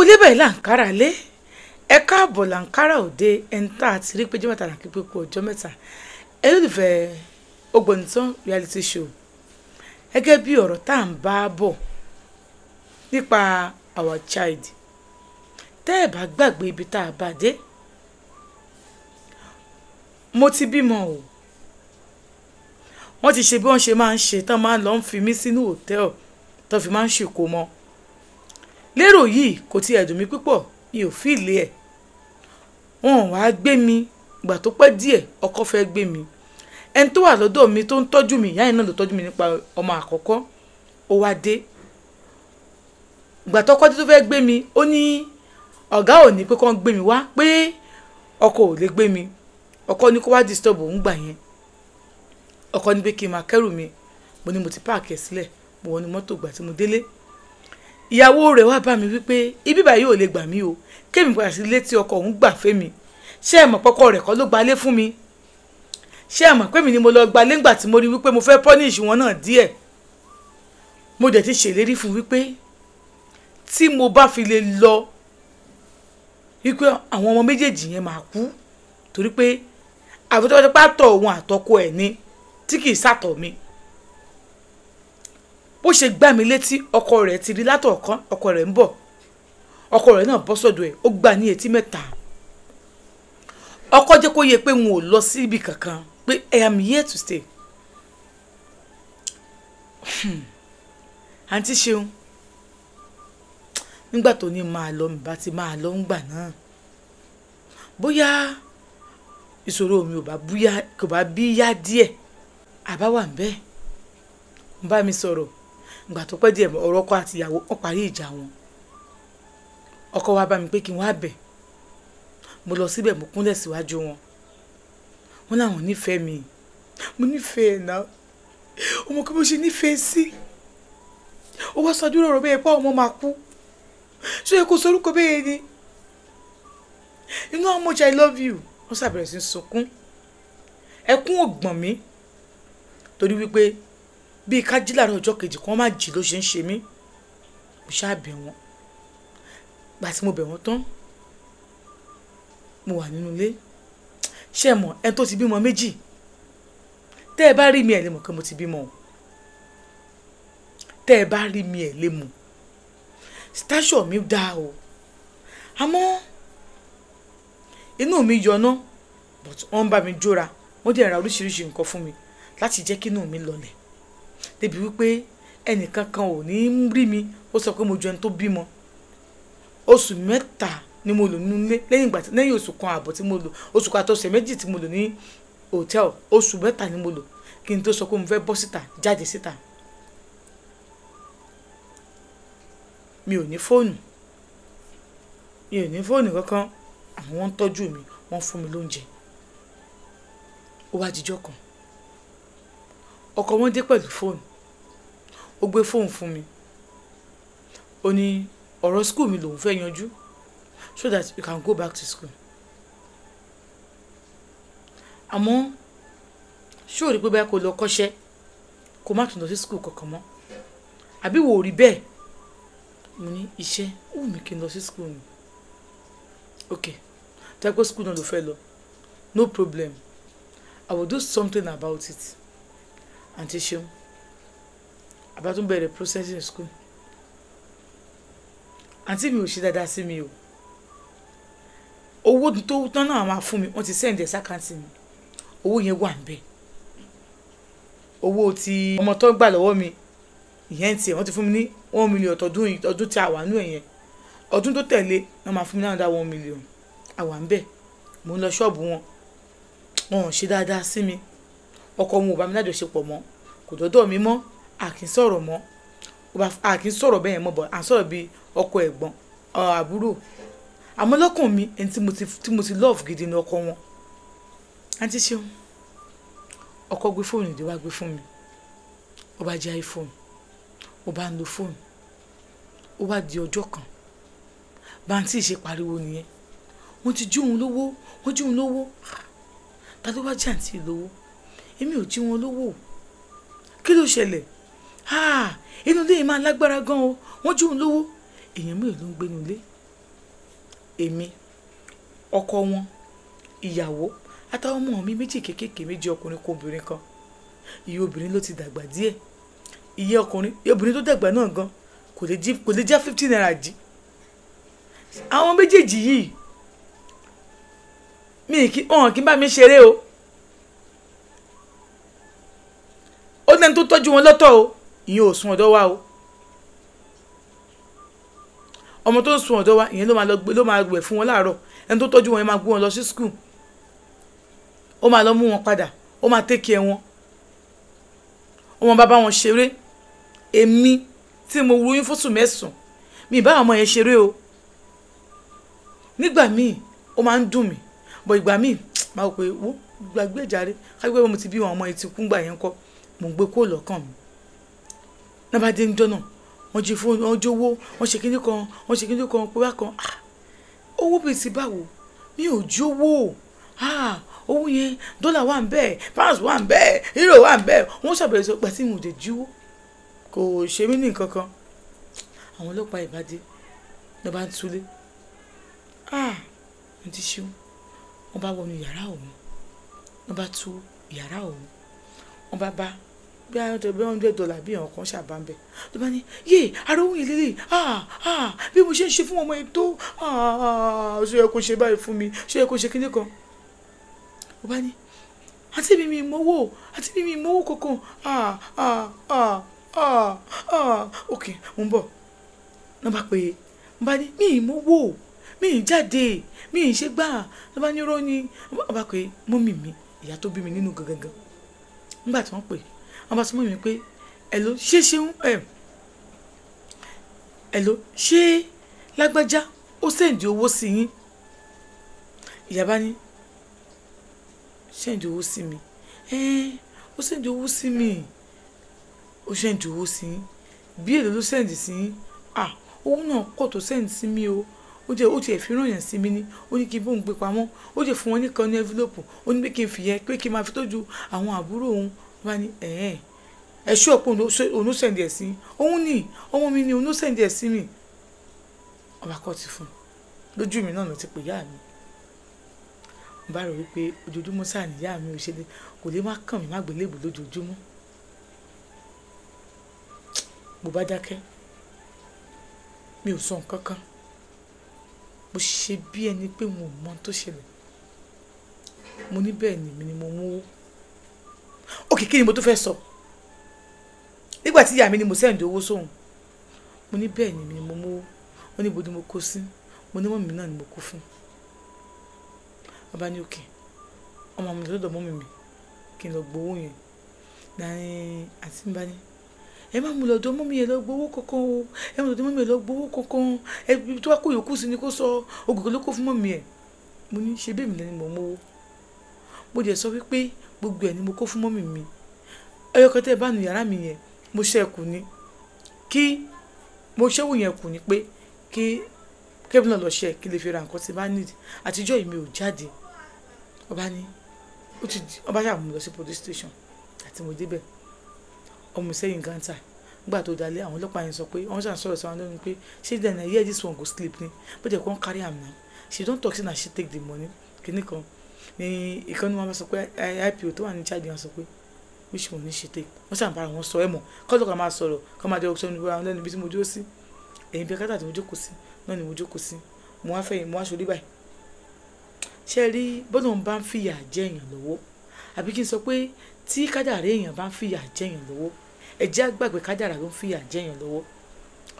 Kú débẹ̀ làǹkárá lé, ẹ káàbọ̀ làǹkárá òde. Ẹni tá a ti rí péjọ mẹ́ta là ń kí pé kú ọjọ́ mẹ́ta. Ẹ lólùfẹ́ Ògbónìtàn reality show, gẹ́gẹ́ bí ọ̀rọ̀ tá à ń bá bọ̀ nípa our child, tẹ́ ẹ bá gbàgbé ibi tá a bá dé, mo ti bímọ o. Wọ́n ti ṣe bí wọ́n ṣe máa ń ṣe tán, máa ń lọ ń fi mí sínú hòtẹ́ẹ̀lì tó fi máa ń ṣèkó mọ́. Lérò yìí kò tiẹ̀ dùn mí púpọ̀, mi ò fìlè ẹ̀. Wọn ò wá gbé mi. Ìgbà tó pẹ́ díẹ̀, ọkọ fẹ́ gbé mi. Ẹni tó wà lọ́dọ̀ mi tó ń tọ́jú mi, ìyá yẹn náà ló tọ́jú mi nípa ọmọ àkọ́kọ́, ó wá dé. Ìgbà tọ́kọ́ tó fẹ́ gbé mi, ó ní ọ̀gá ò ní pé kó ń gbé mi wá, pé ọkọ ò lè gbé mi. Ọkọ ní kó wá disturb òun gbà yẹn. Ọkọ ní pé kí n máa kẹ́rù mi. Mo ní mo ti páàkì ẹ̀ sílẹ̀. Mo wọnú mọ́tò. Gbà tí mo délé, ìyàwó rẹ̀ wá bá mi wípé ibi báyìí ò lè gbà mí o, kémi padà sí ilé tí ọkọ òun gbà fẹ́ mi. Ṣé ẹ mọ̀ pọ́kọ rẹ̀ kọ́ ló gbalé fún mi? Ṣé ẹ mọ̀ pé mi ni mo lọ gbalé ńgbà tí mo rí wípé mo fẹ́ punish wọn náà díẹ̀? Mo dẹ̀ ti ṣèlérí fún wípé tí mo bá fi lè lọ, wípé àwọn ọmọ méjèèjì yẹn máa kú, torí pé àfi tó bá ti pàtó òun àtọkọ ẹ̀ ni tí kì í sàtọ̀ mi. Bó ṣe gbá mi létí, ọkọ rẹ̀ ti rí látọ̀ọ̀kan. Ọkọ rẹ̀ ń bọ̀, ọkọ rẹ̀ náà bọ́ sọ́dọ̀ ẹ̀, ó gbà ní etí mẹ́ta. Ọkọ jẹ́ kó yẹ pé n ò lọ síbi kankan, pé I am here to stay. Àǹtí Ṣeun, nígbà tó ní máa lọ, mi bá ti máa lọ ńgbà náà, bóyá ìṣòro mi ò bá búyá, kò bá bí yá díẹ̀, àbá wà ń bẹ́ẹ̀ ń bá mi sọ̀rọ̀. Ìgbà tó pẹ́ díẹ̀, ọ̀rọ̀ ọkọ àti ìyàwó, wọ́n parí ìjà wọn. Ọkọ wa bá mi pé kí n wá bẹ̀. Mo lọ síbẹ̀, mo kúnlẹ̀ síwájú wọn. Wọn làwọn nífẹ̀ẹ́ mi. Mo nífẹ̀ẹ́ náà, ọmọ kí mo ṣe nífẹ̀ẹ́ sí. Ó wá sọ dúró ọ̀rọ̀ bẹ́ẹ̀ pé ọmọ máa kú. Ṣé yẹ kó sorúkọ bẹ́ẹ̀ ni? You know how much I love you. Wọ́n ṣàbẹ̀rẹ̀ sí sunkún. Ẹkún ò gbọ̀n mí, torí wípé bíi ká jí láàárọ̀ ọjọ́ kejì kí wọ́n má jí ló ṣe ń ṣe mí. Mo ṣáà bẹ̀ wọ́n. Gbà tí mo bẹ̀ wọ́n tán, mo wà nínú ilé. Ṣé ẹ mọ̀, ẹni tó ti bímọ méjì, tẹ́ ẹ bá rí mi, ẹ̀ lè mọ̀ pé mo ti bímọ o. Tẹ́ ẹ bá rí mi, ẹ̀ lè mọ̀. Stature mi dáa o, àmọ́ inú mi yọná, but wọ́n ń bá mi jóra. Wọ́n dẹ̀ ra oríṣiríṣi nǹkan fún mi láti jẹ́ kí inú mi lọlẹ̀, débi wípé ẹnìkan kan ò ní rí mi ó sọ pé mo jọ ẹni tó bímọ. Oṣù 3 ni mo lò nínú ilé lẹ́yìn ìgbà, lẹ́yìn oṣù kan àbọ̀ tí mo lò, oṣù kan àtọ̀sẹ̀ 2 tí mo lò ní hòtẹ́ẹ̀lì. Oṣù 3 ni mo lò kí n tó sọ pé mo fẹ́ bọ́ síta, jáde síta. Mi ò ní fóònù, mi ò ní fóònù kankan. Àwọn wọ́n ń tọ́jú mi, wọ́n fún mi lóúnjẹ. Ó wá dijọ́ kan, ọkọ wọn dé pẹ̀lú fóònù. Ó gbé fóònù fún mi. Ó ní ọ̀rọ̀ school mi lòun fẹ́ yanjú, so that you can go back to school. Àmọ́ ṣé o rí pé báyà kó lọ kọ́ṣẹ́, kó má tún lọ sí school kankan mọ́, àbí wò ó rí bẹ́ẹ̀? Mo ní iṣẹ́ ó wù mí kí n lọ sí school ni. Ok, tẹ́ pé school náà ló fẹ́ lọ, no problem, I will do something about it. Àǹtí Ṣeun, àbá tún bẹ̀rẹ̀ processing school. Àǹtí mi ò ṣe dáadáa sí mi o. Owó tó tán náà máa fún mi, wọ́n ti send ẹ̀ sí account mi. Owó yẹn wà ń bẹ̀. Owó tí ọmọ tó ń gbà lọ́wọ́ mi, ìyẹn tiẹ̀, wọ́n ti fún mi ní 1 million tọdún ọdún tí a wà nú ẹ̀ yẹn. Ọdún tó tẹ̀lé wọ́n máa fún mi ní another 1 million. Àwa ń bẹ̀, mò ń lọ ṣọ́ọ̀bù wọn. Wọn ò ṣe dáadáa sí mi. Ọkọ wọn ò bá mi lájọṣepọ̀ mọ́, kò dọ́dọ̀ mi mọ́. A kì í sọ̀rọ̀ mọ́, a kì í sọ̀rọ̀ bẹ́ẹ̀ mọ́ bọ̀, à ń sọ̀rọ̀ bíi ọkọ, ẹ̀gbọ́n, àbúrò. Àmọ́ lọ́kàn mi, ẹni tí mo ti love gidi ni ọkọ wọn. Àǹtí Ṣeun, ọkọ gbé fóònù ìdí wá gbé fún mi. Ó bá jẹ́ iPhone, ó bá ń lo fóònù. Ó wá di ọjọ́ kan, bá ń tí ì ṣe pariwo nìyẹn, wọ́n ti jí òun lówó, wọ́n jí òun lówó. Ta ló wá jí àǹtí lówó? Èmi ò jí wọn lówó. Kí ló ṣẹlẹ̀? Inú ilé yìí máa lágbára gan o. Wọ́n jí òun lówó. Èèyàn mélòó ló ń gbénu ilé? Èmi, ọkọ wọn, ìyàwó àtàwọn ọmọ mi méjì kéékèèké, méjì, ọkùnrin kan, obìnrin kan. Iye obìnrin ló ti dàgbà díẹ̀. Iye ọkùnrin, obìnrin tó dàgbà náà gan kò lè jí, kò lè já ₦50 jí. Àwọn méjèèjì yìí, mi kì wọn kì í bá mi ṣeré o. Ó lẹ́ni tó tọ́jú wọn lọ́tọ̀ o. Ìyẹn ò sùn ọ̀dọ̀ wa o. Ọmọ tó ń sùn ọ̀dọ̀ wa, ìyẹn ló máa lọ gbé, ló máa wẹ̀ fún wọn láàárọ̀. Ẹni tó tọ́jú wọn yẹn máa gbé wọn lọ sí school, ó máa lọ mú wọn padà, ó máa take care wọn, ó máa bá bá wọn ṣeré. Èmi tí mo wúyún fóṣù 9, mi ì bá àwọn ọmọ yẹn ṣeré o. Nígbà míì, ó máa ń dùn mí bọ̀. Ìgbà míì, máa wò pé wó gbàgbé ìjàre, kágbé mo ti bí wọn, ọmọ yẹn ti kú gbà yẹn kọ́, mò ń gbé kó lọ́kàn mi. Náà bá dé níjọ́ náà, wọ́n jí fóònù, wọ́n jówó, wọ́n ṣe kíní kan, wọ́n ṣe kíní kan, pé wá kan. Ah, owó bíi ti báwo? Mi ò jówó. Ah, owó yẹn, dọ́là wà ń bẹ́ẹ̀, pounds wà ń bẹ́ẹ̀, euro wà ń bẹ́ẹ̀. Wọ́n ṣàbẹ̀rẹ̀ sọ pé tí mo dé jíwó, kò ṣe mí ní nǹkan kan. Àwọn ọlọ́pàá ìbádé ló bá ń túlé. Ah, àǹtí Ṣeun, wọ́n bá wọnú yàrá òun, wọ́n bá tú yàrá òun, wọ́n bá bá bí i $100 bí àwọn kan ṣàbá ń bẹ̀. Ló bá ní, yé ara òun ìlérí. Ah, ah, bí mo ṣe ń ṣe fún ọmọ yẹn tó, ah, ṣé yẹ kó ṣe báyìí fún mi? Ṣé yẹ kó ṣe kíní kan? Ó bá ní, àǹtí mi, mi mọ́wọ́, àǹtí mi, mi mọ́wọ́ kankan. Ah, ah, ah, ah, ah, ok, mo ń bọ̀. Ló bá pè é, mo bá ní, mi ì mọ́wọ́, mi ì jáde, mi ì ṣe gbà. Ló bá ní irọ́ ni. Wọ́n bá pè é mummy mi, ìyá tó bí mi nínú gangan. Nígbà tí wọ́n pè, wọ́n bá sọ mummy mi pé, "Hello, ṣé ṣeun ẹ̀? Hello, ṣé lágbájá ó send owó sí yín?" Ìyá bá ní, "Send owó sí mi? Ẹ́n, ó send owó sí mi." "Ó send owó sí yín? Bí èlò ló send sí yín?" "Ah, owó náà pọ̀ tó send sí mi o. Ó jẹ́ ó ti ẹ̀ fi rán yàn sí mi ní. Ó ní kí n bóun gbé pamọ́. Ó jẹ́ fún wọn ní kan ní envelope. Ó ní pé kí n fi yẹn, pé kí n máa fi tọ́jú àwọn àbúrò òun." Wọ́n bá ní, "Ẹ̀hẹ́n, ẹ ṣú ọ̀pọ̀ òun ló send ẹ̀ sí òun ní ọmọ mi ní òun ló send ẹ̀ sí mi." Ọba kọ́ ti fún un. Lójú mi náà ló ti pè ìyá mi. Mo bá rò wípé ojoojúmọ́ sáà ní ìyá mi ò ṣe lé, kò lè má kàn mí má gbélébùú lójoojúmọ́. Mo bá dákẹ́, mi ò sọ nǹkan kan. Mo ṣe bí ẹni pé mo ò mọ ohun tó ṣẹlẹ̀. Mo ní bẹ́ẹ̀ ni, èmi ni mo mú owó. Okay, kí ni mo tó fẹ́ sọ nígbà tí ìyá mi ni mo send owó sóhun? Mo ní bẹ́ẹ̀ ni, èmi ni mo mú owó. Wọ́n ní ibo ni mo kó sí? Mo ní mummy náà ni mo kó fún. Wọ́n bá ní okay, ọmọ mi lọ́dọ̀ mummy mi, kí n lọ gbowó yẹn. Ní àǹtí mi bá ní, "Ẹ má mú lọ́dọ̀ mummy yẹn lọ gbowó kankan o. Ẹ má lọ́dọ̀ mummy yẹn lọ gbowó kankan. Ẹ ibi tó bá kó yòókù sí ni kó sọ ògùn ló kó fún mummy ẹ̀." Mo ní, ṣe bí èmi lẹni mo mú owó? Mo dẹ̀ sọ wípé gbogbo ẹ̀ ni mo kó fún mummy mi. Ẹyọ kan tẹ́ ẹ bá nu yàrá mi yẹn, mo ṣẹ́ kù ni. Kí mo ṣẹ́wó yẹn kù ni pé kí kébì náà lọ ṣe kí lè fi ra nǹkan tí bá need. Àtijọ́ yìí mi ò jáde. Ọba ní ó ti ọba ṣáà mú mi lọ sí police station. Àti mo débẹ̀, ọmọ sẹ́yìn gántà. Nígbà tó dalẹ̀, àwọn ọlọ́pàá yẹn sọ pé wọ́n ṣàn sọ̀rọ̀ sí wọn lónìí pé, ṣé then na here this one go sleep ni? Bó jẹ́ kó ń carry am now, she don talk say na she take the money. Kìíní kan ní ìkànnì wọn bá sọ pé IPO tó wà ní charge wọn sọ pé, "Which money she take?" Wọ́n ṣàn bára wọn sọ, ẹ̀ mọ̀ kọ́lọ́kà máa sọ̀rọ̀ kọ́ máa jẹ́ ọ̀sán níbi àwọn lẹ́nu ibi tí mo dúró sí. Ẹ̀yìn bí akátá tí mo jókòó sí náà ni mo jókòó sí. Mo wá fẹ̀yìn, mo wá ṣorí báyìí. Ṣé ẹ rí bọ́dọ̀ ń bá ń fìyà jẹ èèyàn lọ́wọ́, àbí kí n sọ pé tí kádàrá èèyàn bá ń fìyà jẹ èèyàn lọ́wọ́? Ẹ jẹ́ á gbàgbé kádàrá ló ń fìyà jẹ èèyàn lọ́wọ́.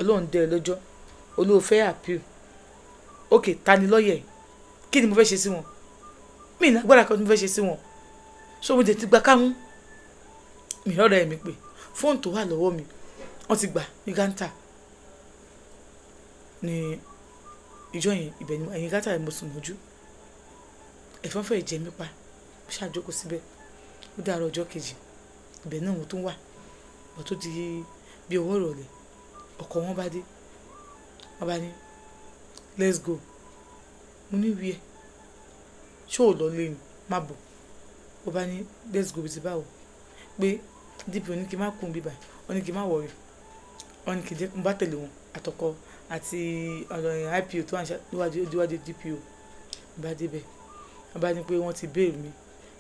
Ọlọ́run dẹ́ ẹ lọ́jọ́ olóò fẹ́ appeal. Ok, ta ni lọ́yẹ̀? Kí ni mo fẹ́ ṣe sí wọn? Mi ní agbára kan tí mo fẹ́ ṣe sí wọn. So mo tètè gba kámú. Mi lọ́rọ̀ ẹ̀ mi pé fóònù tó wà lọ́wọ́ mi, wọ́n ti gbà ní gántà ní ìjọ yẹn. Ibẹ̀ ni ẹ̀yìn gántà ni mo sùn mọ́jú. Ẹ̀fọn fẹ́ jẹ mí pa. Mo ṣáà jókòó síbẹ̀. Ó dàárọ̀ ọjọ́ kejì, ibẹ̀ náà mo tún wà. Bọ̀ tó di bí ọwọ́ ìrọ̀lẹ́, ọkọ wọn bá dé. Wọ́n bá ní, "Let's go." Mo ní, "Where? Ṣé ò lọ lé ni? Má bọ̀." Ó bá ní, "Let's go." Bí ti báwo? Pé DPO ní kí n má kún bíbà, wọ́n ní kí n má worry, wọ́n ní kí n jẹ́. Mo bá tẹ̀lé wọn àtọkọ. Àti ọ̀dọ̀ IPO tó wà níwájú DPO. Bá débẹ̀, wọ́n bá ní pé wọ́n ti bail mi,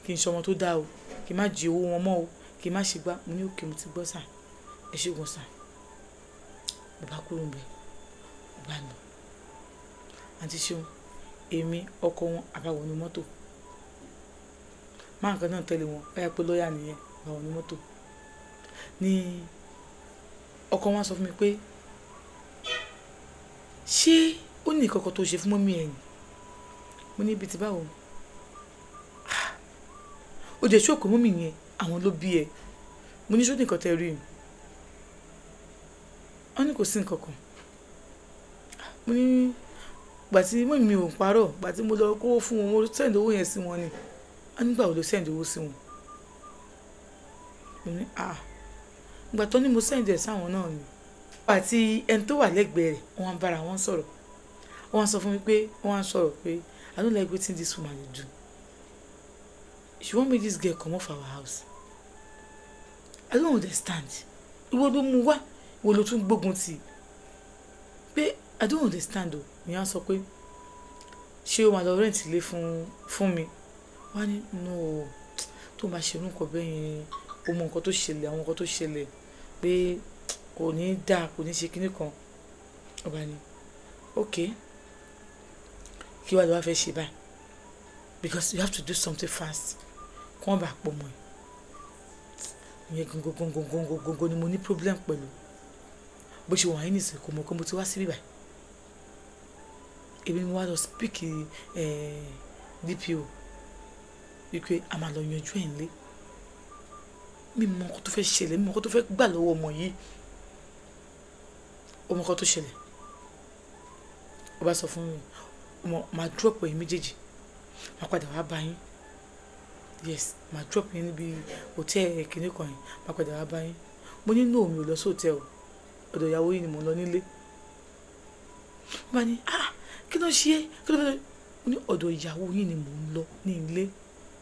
kí n ṣe ọmọ tó dáa o, kí n má jí owó wọn mọ́ o, kí n má ṣe gbá. Mo ní okay, mo ti gbọ́ sà, ẹ ṣé gan sà. Mo bá kúrò níbẹ̀, mo bá lọ. Àǹtí Ṣeun, èmi ọkọ wọn a bá wọnú mọ́tò. Máà kan náà tẹ̀lé wọn, ó yà pé lọ́yà nìyẹn, a bá wọnú mọ́tò. Ní ọkọ wọn sọ fún mi pé ṣé ó ní nǹkan kan tó ṣe fún mummy ẹ ni? Mo ní bí ti báwo? Ó jẹ́ ṣé òkú mummy yẹn àwọn ló bí ẹ. Mo ní ṣé ó ní nǹkan tẹ rí ni? Wọ́n ní kò sí nǹkan kan. Mo ní ìgbà tí mummy mi ò ń parọ́, ìgbà tí mo lọ kó fún wọn, mo send owó yẹn sí wọn ni. Wọ́n ní ìgbà wo lo send owó sí wọn? Mo ní àá. Ìgbà tó ní mo send ẹ̀ sáwọn náà ni. Àti ẹni tó wà lẹ́gbẹ̀ẹ́ rẹ̀, wọ́n ń bá ara wọn sọ̀rọ̀. Wọ́n sọ fún mi pé, wọ́n sọ̀rọ̀ pé I don't like wetin this woman dey do. She wan make this girl comot for our house. I don't understand. Ìwọ ló mú wá, ìwọ ló tún gbógun tì. Pé I don't understand o. Ìyẹn á sọ pé ṣé o máa lọ rent ilé fún mi? Wọ́n á ní no, tó máa ṣe irú nǹkan bẹ́ẹ̀ yẹn, o mọ nǹkan tó ṣẹlẹ̀, àwọn nǹkan tó ṣẹlẹ̀ pé kò ní dá, kò ní ṣe kíní kan. Ó bá ní okay, kí wá ló wá fẹ́ ṣe báyìí? Because you have to do something fast. Kí wọ́n bá pọ̀ mọ́ ẹ. Ìyẹn gangan ni mo ní problem pẹ̀lú. Bó ṣe wà yín nísìnyí kò mọ̀ pé mo ti wá síbí báyìí. Èmi ni mo wá lọ speak DPO wípé a máa lọ yanjú ẹ̀ nílé. Mi mọ nǹkan tó fẹ́ ṣẹlẹ̀, mi mọ nǹkan tó fẹ́ gbà lọ́wọ́ ọmọ yìí. Ó mọ nǹkan tó ṣẹlẹ̀. Ó bá sọ fún mi, mo máa drop ẹ̀yin méjèèjì, màá padà wá bá yín. Yes, màá drop yín níbi hotel kìnì kan yẹn, màá padà wá bá yín. Mo ní no, mi ò lọ sí hotel o. Ọ̀dọ̀ ìyàwó yín ni mò ń lọ nílé. Ó bá ní ah, kí ló ń ṣe é? Kí ló fẹ́ lọ? Mo ní ọ̀dọ̀ ìyàwó yín ni mò ń lọ ní ilé.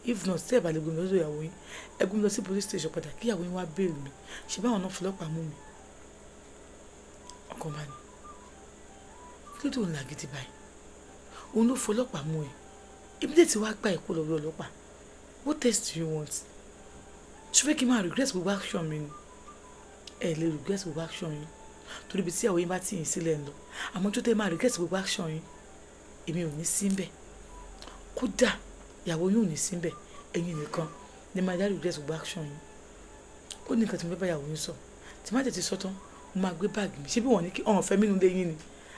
If not, tí ẹ bá lè gbé mi lọ sí ọ̀dọ̀ ìyàwó yín, ẹ gbé mi lọ sí police station padà kí ìyàwó yín wá bail mi. Ṣé báwọn náà fọlọ́pàá mú mi? Ọkọ bá ní kí ló dé òun làgídí báyìí? Òun ló fọlọ́pàá mú ẹ. Immediately wá gbà ẹ kó lọ rí ọlọ́pàá. What else do you want? Ṣé o fẹ́ kí n máa regret gbogbo action mi ni? Ẹ lè regret gbogbo action yín. Torí ibi tí ìyàwó yín bá tì yín sílẹ̀ ń lọ. Àmọ́ tó tẹ́ máa regret gbogbo action yín, èmi ò ní sí níbẹ̀. Kódà ìyàwó yín ò ní sí níbẹ̀, ẹ̀yin nìkan ni máa dá regret gbogbo action yín. Ó ní nǹkan tí mo fẹ́ bá ìyàwó yín sọ. Tí má tètè sọ tán, mo máa gbé báàgì mi. Ṣé bí wọ́n ní kí ọ̀hún fẹ́ mi nínú ilé yín ni?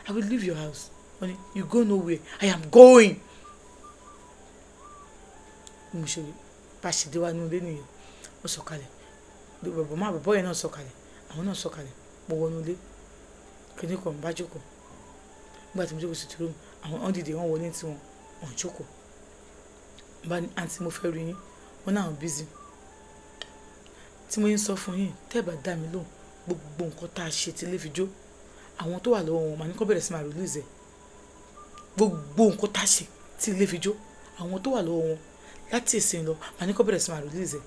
I will leave your house. Wọ́n ní you go nowhere. I am going. Mo ṣe bá ṣe dé wá nínú ilé nìyẹn. Ó sọ̀kalẹ̀. Bàbá má bàbá yẹn náà sọ̀kalẹ̀. Àwọn náà sọ̀kalẹ̀. Mo wọ inú ilé. Kíni kan bá jókòó. Nígbà tí mo jókòó sí room, àwọn wọ́n dìde, wọ́n wọlé tí wọn, wọ́n jókòó. Mo bá ní àǹtí mo fẹ́ rí yín. Wọ́n náà busy. Tí mo yín sọ fún yín, tẹ́ ẹ bá dá mi lóhùn, gbogbo nǹkan tá a ṣe tí ilé fi jó, àwọn tó wà lọ́wọ́ wọn màá ní kó bẹ̀rẹ̀ sí máa release ẹ̀. Gbogbo nǹkan tá a ṣe tí ilé fi jó, àwọn tó wà lọ́wọ́ wọn láti ìsìn lọ màá ní kó bẹ̀rẹ̀ sí máa release ẹ̀.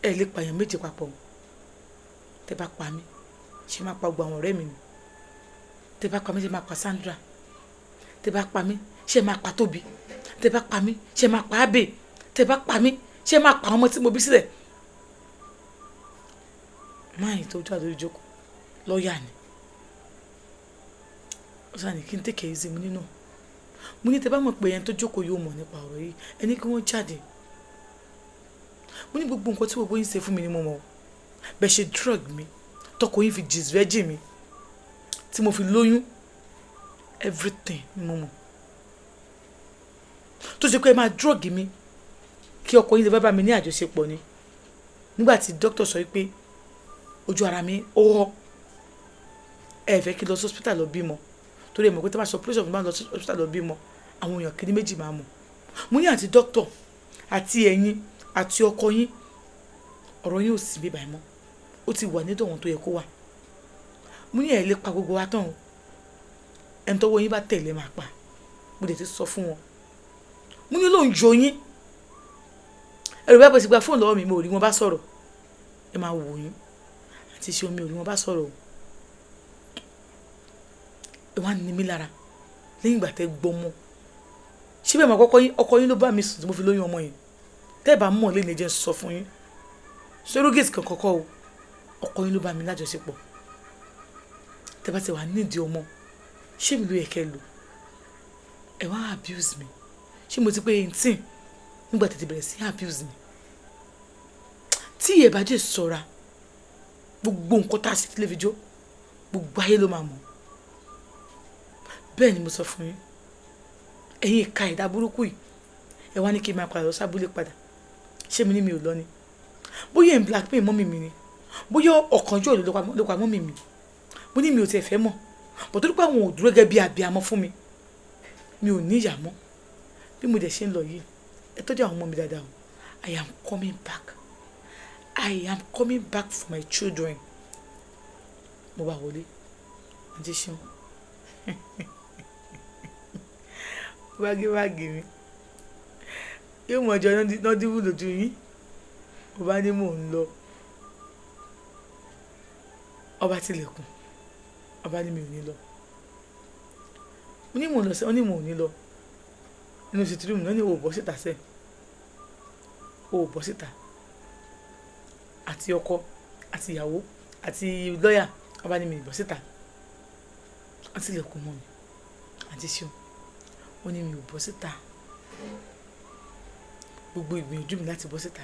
Ẹ lè pa èèyàn méje papọ̀. Tẹ́ bá pa mí, ṣé máa pa gbogbo àwọn ọ̀rẹ́ mi ni? Tẹ́ bá pa mí, ṣé máa pa Sandra? Tẹ́ bá pa mí, ṣé máa pa Tóbi? Tẹ́ bá pa mí, ṣé máa pa Abe? Tẹ́ bá pa mí, ṣé máa pa àwọn ọmọ tí mo bí sílẹ̀? Máà tó jáde lórí ìjókòó, lọ́ọ̀yà ni. Ó sá ní kí n take it easy, mo ní no. Mo ní tẹ́ bá mọ̀ pé ẹni tó jókòó yóò mọ̀ nípa ọ̀rọ̀ yìí, ẹ ní kí wọ́n jáde. Mo ní gbogbo nǹkan tí gbogbo yín ṣe fún mi ni mo mọ̀. Bẹ́ẹ̀ ṣe drug mi, tọkọ yín fi disvirgin mi, tí mo fi lóyún, everything ni mo mọ̀. Tó ṣe pé ẹ máa drug mi kí ọkọ yín lè bá mi ní àjọṣepọ̀ ni. Nígbà tí doctor sọ wípé ojú ara mi ó rọ́, ẹ fẹ́ kí n lọ sí hospital lọ bímọ. Torí ẹ mọ̀ pé tí wọ́n bá ṣe operation fún mi, bá lọ sí hospital lọ bímọ, àwọn èèyàn kìíní méjì máa mọ̀. Mo ní àti doctor àti ẹ̀yin àti ọkọ yín, ọ̀rọ̀ yín ò sí bí báyìí mọ́. Ó ti wà nídọ̀ wọn tó yẹ kó wà. Mo ní ẹ lè pa gbogbo wa tán o. Ẹni tọ́wọ́ yín bá tẹ̀lé máa pa. Mo dẹ̀ ti sọ fún wọn. Mo ní lóun jọ yín. Ẹ̀rù bá bọ́ sí gba fóònù lọ́wọ́ mi, mo ò rí wọn bá sọ̀rọ̀. Ẹ máa wò yín. Àti ṣe omi ò rí wọn bá sọ̀rọ̀ o. Ẹ wá ní mi lára lẹ́yìn ìgbà tẹ́ gbọ́mọ. Ṣé bẹ́ẹ̀ mọ̀ kọ́kọ́ yín, ọkọ yín ló bá mi sùn tí mo fi lóyún ọmọ yẹn. Tẹ́ ẹ bá mọ̀ lé ní jẹ́ sọ fún yín. Surrogate kan kọ́kọ́ o, ọkọ yín ló bá mi lájọṣepọ̀. Tẹ́ bá ti wà nídìí ọmọ, ṣé mi ló yẹ kẹ́ lò? Ẹ wá abuse mi. Ṣé mo ti pé 18 nígbà tẹ́ ti bẹ̀rẹ̀ sí abuse mi? Tí ìyẹn bá jẹ́ sọ́ra, gbogbo nǹkan tá a sì lè fi jó, gbogbo ayé ló máa mọ̀. Bẹ́ẹ̀ ni mo sọ fún yín. Ẹ̀yin ìka ẹ̀dá burúkú yìí, ẹ wá ní kí n máa padà lọ sábúlé padà. Ṣé mi ní mi ò lọ ni? Bóyá ẹ̀ ń blackmail mọ́mì mi ni, bóyá ọ̀kánjúwà ló pa mọ́mì mi. Mo ní mi ò tiẹ̀ fẹ́ mọ̀, bọ̀ torí pé àwọn ò dúró gẹ́gẹ́ bí abiyamọ fún mi, mi ò ní ìyá mọ́. Bí mo dẹ̀ ṣe ń lọ yìí, ẹ tọ́jú àwọn ọmọ mi dáadáa o. I am coming back. I am coming back for my children. Mo bá wọlé, àǹtí ṣeun. Bágíbágí mi. Yóò mọ̀ ọjọ́ nọ́díwù lójú yín. Mo bá ní mò ń lọ. Ọba tilẹ̀kùn. Ọba ní mi ò ní lọ. Mo ní mò ń lọ sẹ́, ó ní mò ń ní lọ. Inú sitirimu náà ní o ò bọ́ síta sẹ́. O ò bọ́ síta. Àti ọkọ, àti ìyàwó, àti lọ́yà, ọba ní mi ò bọ́ síta. Wọ́n tilẹ̀kùn mọ́ mi. Àǹtí ṣeun. Ó ní mi ò bọ́ síta. Gbogbo ìgbìyànjú mi láti bọ́ síta,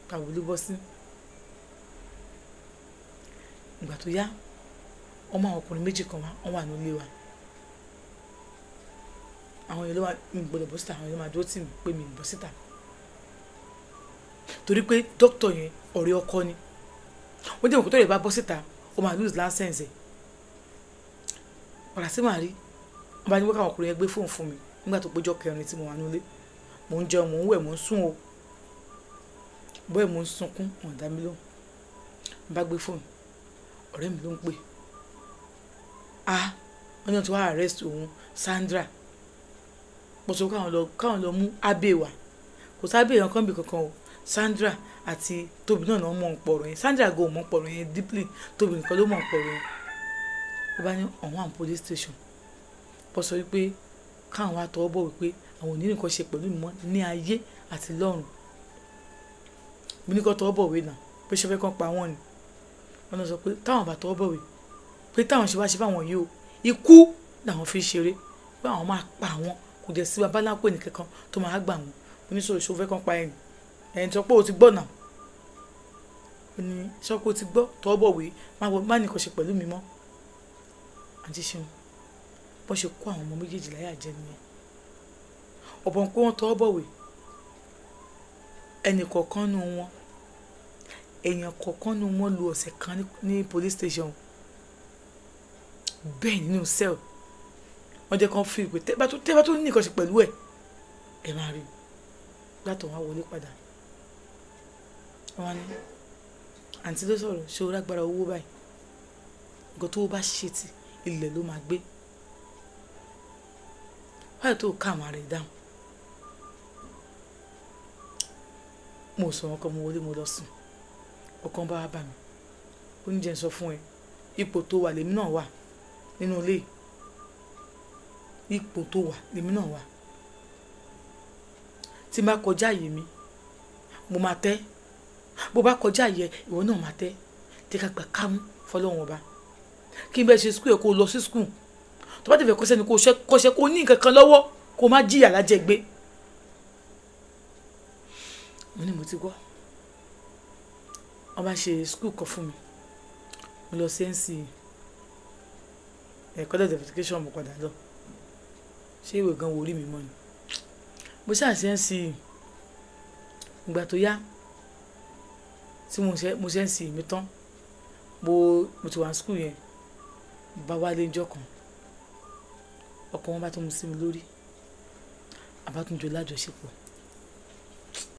pàbó ló bọ́ sí. Ìgbà tó yá, ọmọ àwọn ọkùnrin méjì kan wá, wọ́n wà ní ilé wa. Àwọn èèyàn ló wá, mi ò gbọdọ̀ bọ́ síta, àwọn èèyàn ló máa dúró tì mí pé mi ò bọ́ síta. Torí pé dókítà yẹn ọ̀rẹ́ ọkọ ni. Ó dé ìmọ̀ tó lè bá bọ́ síta, ó máa lose license ẹ̀. Padà sí màá rí. Wọ́n bá ní pé káwọn ọkùnrin yẹn gbé fóònù fún mi nígbà tó péjọ kẹrin tí mo wà nílé. Mò ń jẹun, mò ń wẹ̀, mò ń sùn o. Bọ́ẹ̀ mò ń sunkún, wọ́n dá mi lóhùn. Mo bá gbé fóònù, ọ̀rẹ́ mi ló ń pè. Ah, wọ́n ní wọ́n ti wá arrest òun, Sandra. Mo sọ pé káwọn lọ mú Abe wá. Kò sábẹ́ èèyàn kan bí kankan o. Sandra àti Tóbi náà náà mọ̀ ń pọ̀rọ̀ yẹn. Sandra gan ò mọ̀ ń pọ̀rọ̀ yẹn deeply. Tóbi nìkan ló mọ̀ ń pọ̀rọ̀ yẹn. Ó bá ní ọ̀wọ́n àwọn police station. Bọ́ sọ wípé káwọn wá tọwọ́ bọ̀ wípé àwọn ò ní nǹkan ṣe pẹ̀lú mi mọ́ ní ayé àti lọ́run. Mo ní kó tọwọ́ bọ̀ wé náà, pé ṣé fẹ́ kàn pa wọ́n ni. Wọ́n náà sọ pé táwọn bá tọwọ́ bọ̀ wé, pé táwọn ṣe wá ṣe fáwọn yìí o, ikú làwọn fi ṣeré, pé àwọn máa pa àwọn, kò dẹ̀ sí babaláwo ẹnì kankan tó máa gbà wọ́n. Mo ní sọ̀rọ̀ ṣé o fẹ́ kàn pa ẹni? Ẹni sọ pé o ti gbọ́ náà. Ó ní sọ pé o ti gbọ́, tọwọ́ bọ̀ wé, má ní nǹkan ṣe pẹ̀lú mi mọ́. Àǹtí ṣeun, bọ́ ṣe kó àwọn ọmọ méjèèjì láyà jẹ nìyẹn. Ọ̀pọ̀ nǹkan wọn tọwọ́ bọ̀wé, ẹnì kọ̀ọ̀kan nù wọn, èèyàn kọ̀ọ̀kan nù wọn lu ọ̀sẹ̀ kan ní police station. Bẹ́ẹ̀ nínú cell, wọ́n jẹ́ kán fi ìpè tẹ́ bá tó ní nǹkan ṣe pẹ̀lú ẹ̀, ẹ máa rí i. Látọ̀ wọn wọlé padà. Wọ́n wá ní, àǹtí ló sọ̀rọ̀, ṣé o lágbára owó báyìí? Nǹkan tó bá ṣe tì, ilẹ̀ ló máa gbé. Wáyé tó ká àwọn ará ẹ̀ dáhùn. Mo sọ wọn kan, mo wọlé, mo lọ sùn. Ọkàn bá wá bá mi. Ó ní jẹ́ n sọ fún ẹ, ipò tó wà lèmi náà wà nínú ilé. Ipò tó wà lèmi náà wà. Tí n bá kọjá àyè mi, mo máa tẹ́. Bó bá kọjá àyè, ìwọ náà máa tẹ́. Jẹ́ ká gbà kámú fọlọ́run ọba. Kí n bẹ́ẹ̀ ṣe school ẹ̀ kó lọ sí school. Tó bá ti fẹ́ kọ́ṣẹ́ ni kó kọ́ṣẹ́, kó ní nǹkan kan lọ́wọ́, kó má jìyà lájẹgbé. Mo ní mo ti gbọ́. Wọ́n bá ṣe school kan fún mi. Mo lọ sí NCE. College of Education mo padà lọ. Ṣé ìwé gan wo orí mi mọ́ ni? Mo ṣáà ṣe NCE. Ìgbà tó yá, tí mo ṣe NCE mi tán, mo ti wà ní school yẹn. Mo bá wálé ńjọ́ kan. Ọkọ wọn bá tún mú sí mi lórí. A bá tún jọ lájọṣepọ̀.